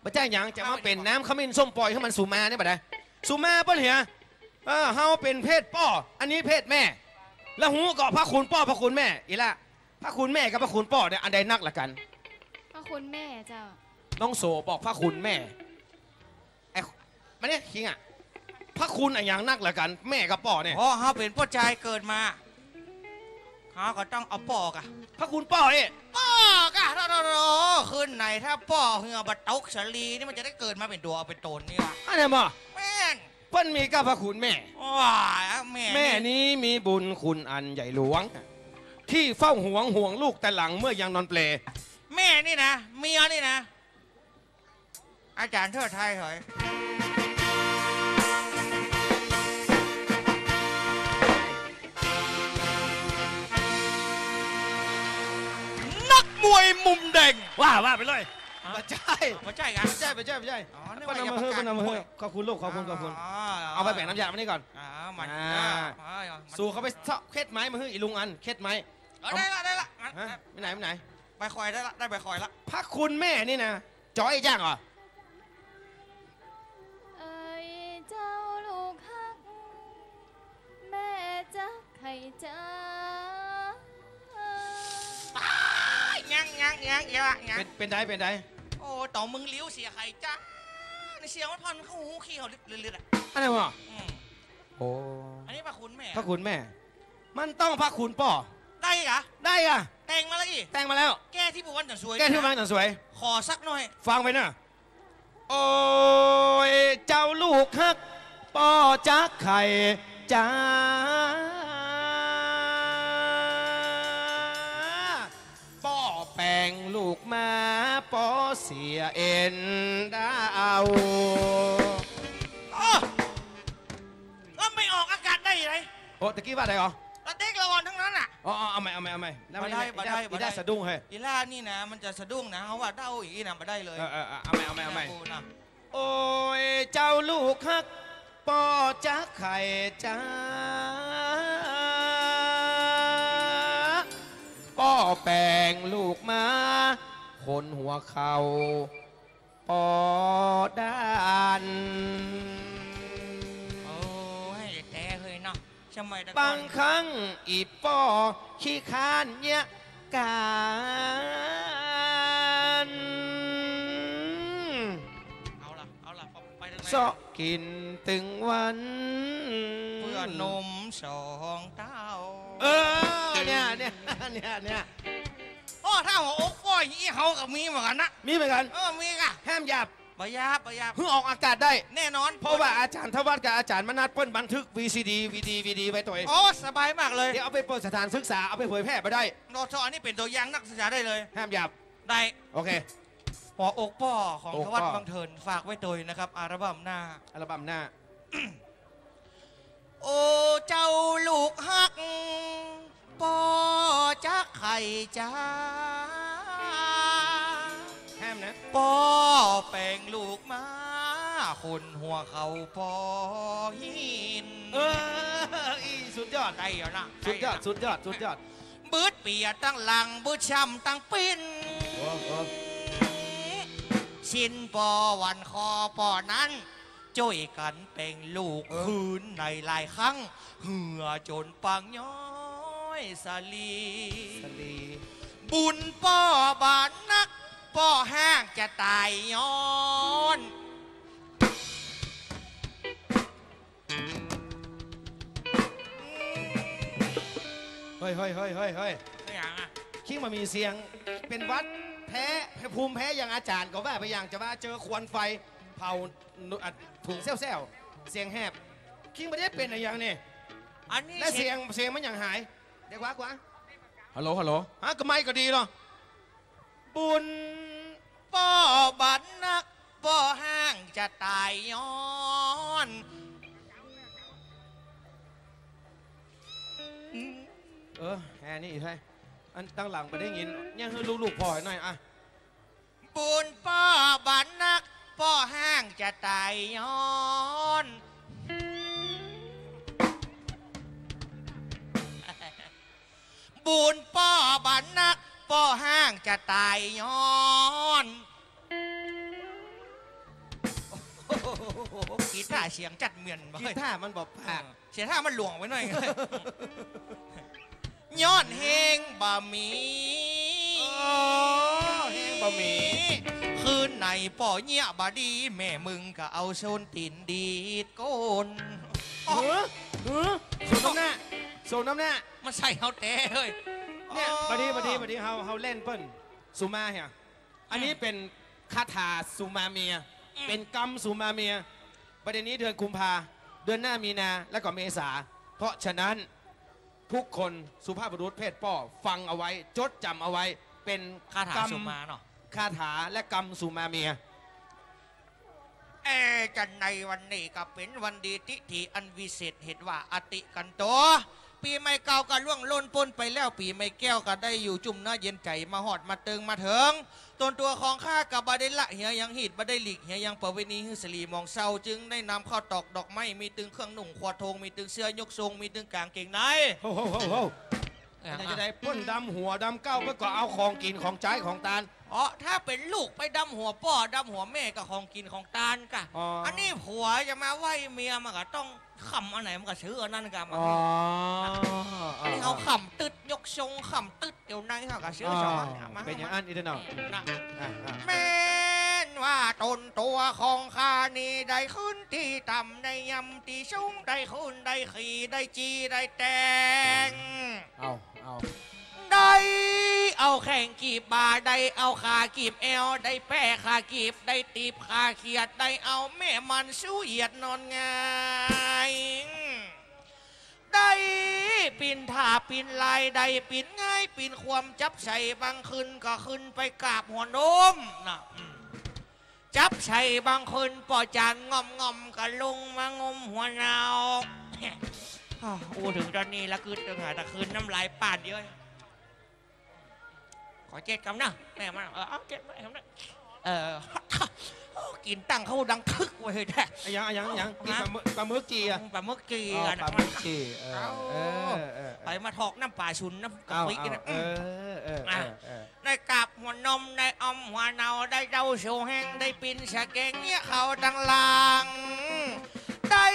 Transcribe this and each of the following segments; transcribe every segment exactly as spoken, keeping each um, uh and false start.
บ่ใจ้หยัง จะมาเป๋นน้ำขมิ้นส้มป่อยหื้อมันสุมาเนี่ยบ่ได้ สุมาเปิ้นเหีย เออ เฮาเป๋นเพศป้อ อันนี้เพศแม่ แล้วฮู้ก่อพระคุณป้อพระคุณแม่ อีหละ พระคุณแม่กับพระคุณป้อเนี่ยอันใดนักละกั๋น พระคุณแม่เจ้า น้องโสบอกพระคุณแม่ ไอ้ มาเนี่ย คิงอะ พระคุณอะหยังนักละกั๋น แม่กับป้อเนี่ย เพราะเฮาเป๋นป้อจายเกิดมา เฮาก็ต้องเอาป้อก่ะ พระคุณป้อเอ๊ะ ป้อก่ะ โธ่ โธ่ โธ่ คืนไหนถ้าป้อเฮือบ่ตกสะหลีนี่มันจะได้เกิดมาเป๋นตั๋วเป๋นต๋นนี่วะ อันนั้นบ่ แม่น เปิ้นมีก้าพระคุณแม่ ว้า แม่ แม่นี้มีบุญคุณอันใหญ่หลวง ที่เฝ้าหวงห่วงลูกแต่หลังเมื่อยังนอนเปล แม่นี่นะ เมียนี่นะ อาจ๋ารย์เทิดไทยเหย นักมวยมุมแดง ว่า ว่าไปเลย ฮะ บ่ใจ้ บ่ใจ้กะ บ่ใจ้ บ่ใจ้ บ่ใจ้ อ๋อ นึกว่า เปิ้นเอามาหื้อ จะประกาศ เปิ้นเอามาหื้อ มวย ขอบคุณลูก ขอบคุณ อ๋อ ขอบคุณ อ๋อ เอาไปแป๋งน้ำยามานี่ก่อน อ๋อ มัน อ่า อ๋อ มัน สู่เขาไปเซาะเข็ดไม้มาหื้ออีลุงอัน เข็ดไม้ เออ ได้ละ ได้ละ ฮะ ไปไหน ไปไหน ใบคอยได้ละ ได้ใบคอยละ พระคุณแม่นี่นะ จ๋อยจ้างเหรอ เอ้ยเจ้าลูกฮัก แม่จ๊ะไข่จ๊ะ อ้าย ยัง ยัง ยัง ยัง ยัง เป๋น เป๋นใด เป๋นใด โอ้ ต่อมึงลิ้วเสียไข่จ๊ะ ในเสียงมันผ่อนเข้าหูขี้เขาลึกๆ อะ อันนั้นวะ อืม โอ้ อันนี้พระคุณแม่ พระคุณแม่ มันต้องพระคุณป้อ ได้กะ ได้กะ แต่งมาแล้วอี้ แต่งมาแล้ว แก้ที่ผู้วันจันทร์สวย แก้ที่ผู้วันจันทร์สวย ขอสักหน่อย ฟังไปนะ โอ้ย เจ้าลูกฮัก ป้อจ๊ะไข่จ๊ะ ป้อแป๋งลูกมา ป้อเสียเอ็นดาว เออ แล้วไม่ออกอากาศได้ไง โอ้ ตะกี้ว่าใดอ๋อ ละเต๊กละอ่อนทั้งนั้นน่ะ อ๋อ อ๋อ เอาใหม่ เอาใหม่ เอาใหม่ บ่ได้ บ่ได้ อีด้า บ่ได้ อีด้าสะดุ้งเฮ้ย อีด้านี่นะ มันจะสะดุ้งนะ เพราะว่าเต้าอีนะ บ่ได้เลย เออ เออ เออ เอาใหม่ เอาใหม่ เอาใหม่ เนี่ยกูนะ โอ้ย เจ้าลูกฮัก ป้อจ๊ะไข่จ๊ะ ป้อแป๋งลูกมา คนหัวเข่า ป้อด้าน โอ้ย แต่เฮ้ยเนาะ สมัยแต่ก่อน บางครั้งอีป้อขี้ค้านเยียะกาญ เอาล่ะ เอาล่ะ ไปทางไหน เซาะกิ๋นตึงวัน เปื้อนนมสองเต้า เออ เนี่ย เนี่ย เนี่ย เนี่ย โอ้ ถ้าหัวอกป้ออย่างอี้เฮาก็มีเหมือนกั๋นนะ มีเหมือนกั๋น เออ มีก่ะ แฮมหยาบ บ่หยาบ บ่หยาบ หื้อออกอากาศได้ แน่นอน เพราะว่าอาจ๋ารย์ธวัชกับอาจ๋ารย์มนัสเปิ้นบันทึกวีซีดี วีดี วีดี ไว้ตวย โอ้ สบายมากเลย เดี๋ยวเอาไปเปิดสถานศึกษา เอาไปเผยแพร่บ่ได้ โอ้โธ่ อันนี้เป๋นตั๋วอย่างนักศึกษาได้เลย แฮมหยาบ ได้ โอเค หัวอกป้อของ อกป้อ ธวัชวังเถิน ฝากไว้ตวยนะครับ อัลบั้มหน้า อัลบั้มหน้า โอ้ เจ้าลูกฮัก ป้อจ๊ะไข่จ๊ะ แฮมนะ ป้อแป๋งลูกมา คนหัวเข่าป้อหิน เออ อีสุดยอด ได้แล้วนะ สุดยอด ได้แล้วนะ สุดยอด สุดยอด บึดเปียตั้งหลัง บึดช้ำตั้งปิ้น โอ้ โอ้ สิ้นป้อวันคอป้อนั้น จ้วยกั๋นแป๋งลูก เออ คืนในหลายครั้ง เหือจ๋นปางย้อยสะหลี สะหลี บุญป้อบ่านัก ป้อห้างจะต๋ายย้อน เฮ้ย เฮ้ย เฮ้ย เฮ้ย เฮ้ย อะหยังอะ คิงบ่มีเสียง เป๋นหวัด แพ้ ภูมิแพ้อย่างอาจ๋ารย์ก็ว่าไปอย่าง จะว่าเจอควันไฟเผา อ่ะ ถุงแซวๆ เสียงแหบ คิงบ่ได้เป๋นอะหยังนี่ อันนี้ และเสียง เสียง เสียงมันอย่างหาย เดี๋ยวกว่า กว่า ฮัลโหล ฮัลโหล ฮะ ก็ไมค์ก็ดีเนาะ บุญป้อบ่านัก ป้อห้างจะต๋ายย้อน เออ แฮนี่อีกให้ อันตั้งหลังบ่ได้ยิน ยังหื้อลูกๆ ผ่อหน่อยอะ บุญป้อบ่านัก ป้อห้างจะต๋ายย้อน บุญป้อบ่านัก ป้อห้างจะต๋ายย้อน โอ้โห กีตาร์เสียงจั๊ดเมียนบ่ กีตาร์มันบ่ปาก เออ เสียท่ามันหลวงไปหน่อย ย้อนแฮงบ่มี โอ้ แฮงบ่มี คืนไหนป้อเยียะบ่ดี แม่มึงก็เอาส้นตี๋นดีดก้น หือ หือ สมน้ำหน้า สมน้ำหน้า มันใส่เฮาแต๊เฮ้ย เนี่ย อ๋อ บ่ดี บ่ดี บ่ดี เฮา เฮาเล่นเปิ้น สุมาเหีย อันนี้ อืม เป๋นคาถาสุมาเมีย อืม เป๋นกำสุมาเมีย ประเด็นนี้เดือนกุมภา เดือนหน้ามีนา แล้วก็เมษา เพราะฉะนั้น ทุกคนสุภาพบุรุษเพศป้อฟังเอาไว้ จดจ๋ำเอาไว้ เป๋น คาถา กำ สุมาเนาะ คาถาและกำสุมาเมีย เอ จะในวันนี้ก็เป๋นวันดีทิธีอันวิเศษ เหตุว่าอติกันโต ปี๋ใหม่เก่าก็ล่วงล้นป๊นไปแล้ว ปี๋ใหม่แก้วก็ได้อยู่จุ่มเนื้อเย็นใจ๋ มาฮอดมาเติงมาเถิง ต๋นตั๋วของข้าก็บ่ได้ละเหียหยัง ฮีดบ่ได้หลีกเหียหยัง ประเวณีหื้อสิริหมองเซา จึงได้นำข้าวตอกดอกไม้ มีตึงเครื่องนุ่งครัวโทง มีตึงเสื้อยกทรง มีตึงก๋างเก๋งใน โฮ โฮ โฮ โฮ อ่ะ อันนี้จะได้เปิ้นดำหัวดำเก๊า เปิ้นก็เอาของกิ๋นของใจ๊ของตาน อ๋อ ถ้าเป๋นลูกไปดำหัวป้อดำหัวแม่ก็ของกิ๋นของตานก่ะ อ๋อ อันนี้ผัวจะมาไหว้เมียมันก็ต้อง ค่ำอันไหนมันก็ซื้ออันนั้นก่ะ อ๋อ อันนี้เขาค่ำตึ๊ดยกทรง ค่ำตึ๊ดเดี๋ยวในเขาก็ซื้อสองอัน อ๋อ มา เป๋นอย่างอั้นอีกเนาะ นะ อ่ะ อ่ะ แม่นว่าต๋นตั๋วของข้านี้ได้ขึ้นตี้ต่ำได้ย่ำตี้สูง ได้ขึ้นได้ขี่ได้จี่ได้แต่ง เอา เอา ได้เอาแข้งกีบบ่า ได้เอาขากีบแอว ได้แป้ขากีบ ได้ตี๋บขาเขียด ได้เอาแม่มันสู้เหยียดนอนหงาย ได้ปิ่นถ่าปิ่นลาย ได้ปิ่นหงายปิ่นคว่ำ จับใส่บางคืนก็ขึ้นไปกราบหัวนมนะ อืม จับใส่บางคืนป้อจานง่อมๆ ก็ลงมางมหัวเนา อู้ เถิงต๋อนนี้ละกึ๊ดเถิงหาตะคืนน้ำลายป้านเย้ย ขอเจ็ดกำนะ แม่มัน เออ เอาเจ็ดกำนะ เออ โอ้ กิ๋นตั้งเข้าดังคึกเว้ยแท้ อะหยัง อะหยัง อะหยัง กิ๋น ฮะ ป๋าหมึก ป๋าหมึกจี่อะ ป๋าหมึกจี่ อ๋อ กัน ป๋าหมึกจี่ เออ เอา เออ เออ เออ ไปมาถอกน้ำป๋าชุนน้ำกะปิกิ๋นนะ เอา เอา เออ เออ อ่ะ เออ เออ ได้กราบหัวนม ได้อมหัวเนา ได้เด้าโชแฮง ได้ปิ่นสะแกงเยียะเข้าตังหลัง ได้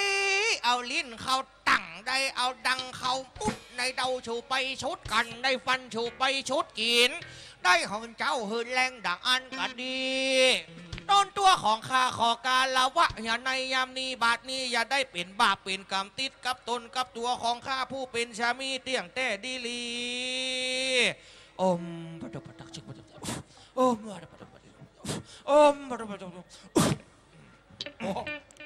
เอาลิ้นเข้า ตั้ง ได้เอาดังเข้าปุ๊บ ได้เด้าโชไปชุดกั๋น ได้ฟันโชไปชุดกิ๋น ได้หื้อเจ๊าหื้อแลงดังอั้นก็ดี ต๋นตั๋วของข้าขอคารวะเหียในยามนี้ บาดนี้อย่าได้เป๋นบาปเป๋นก๋รรมติดกับต๋นกับตั๋วของข้าผู้เป๋นสามีเตี้ยงแต๊ดีหลี โอม ปะตะปะตัก ชิกปะตะ โอม ปะตะปะตัก โอม ปะตะปะตัก โอ้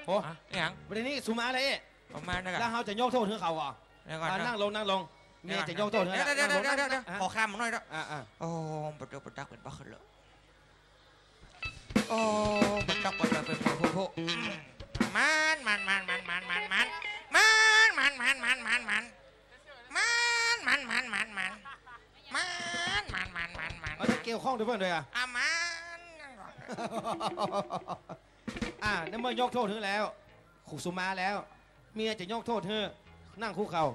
โห ฮะ อะหยัง วันนี้สุมาเลย ประมาณนั้นอะ แล้วเฮาจะยกโต้ษหื้อเขาก่อ เดี๋ยวก่อนนะ อ่ะ นั่งลง นั่งลง เมียจะยกโต้ษหื้อ เดี๋ยว นั่งลง เดี๋ยว นั่ง เดี๋ยว อ่ะ ขอคำหน่อยเถอะ อ่ะ อ่ะ โอ้ ปะเดาะปะดักเป็นบ้าขึ้นเลย โอ้ ปะดักปะดักเป็นบ้าขึ้น มัน มัน มัน มัน มัน มัน มัน เอาเกี่ยวข้องด้วยเปิ้นด้วยอ่ะ อ่ะ มัน อ่ะ ในเมื่อยกโต้ษหื้อแล้ว คุกสุมาแล้ว เมียจะยกโต้ษหื้อ นั่งคุกเข่า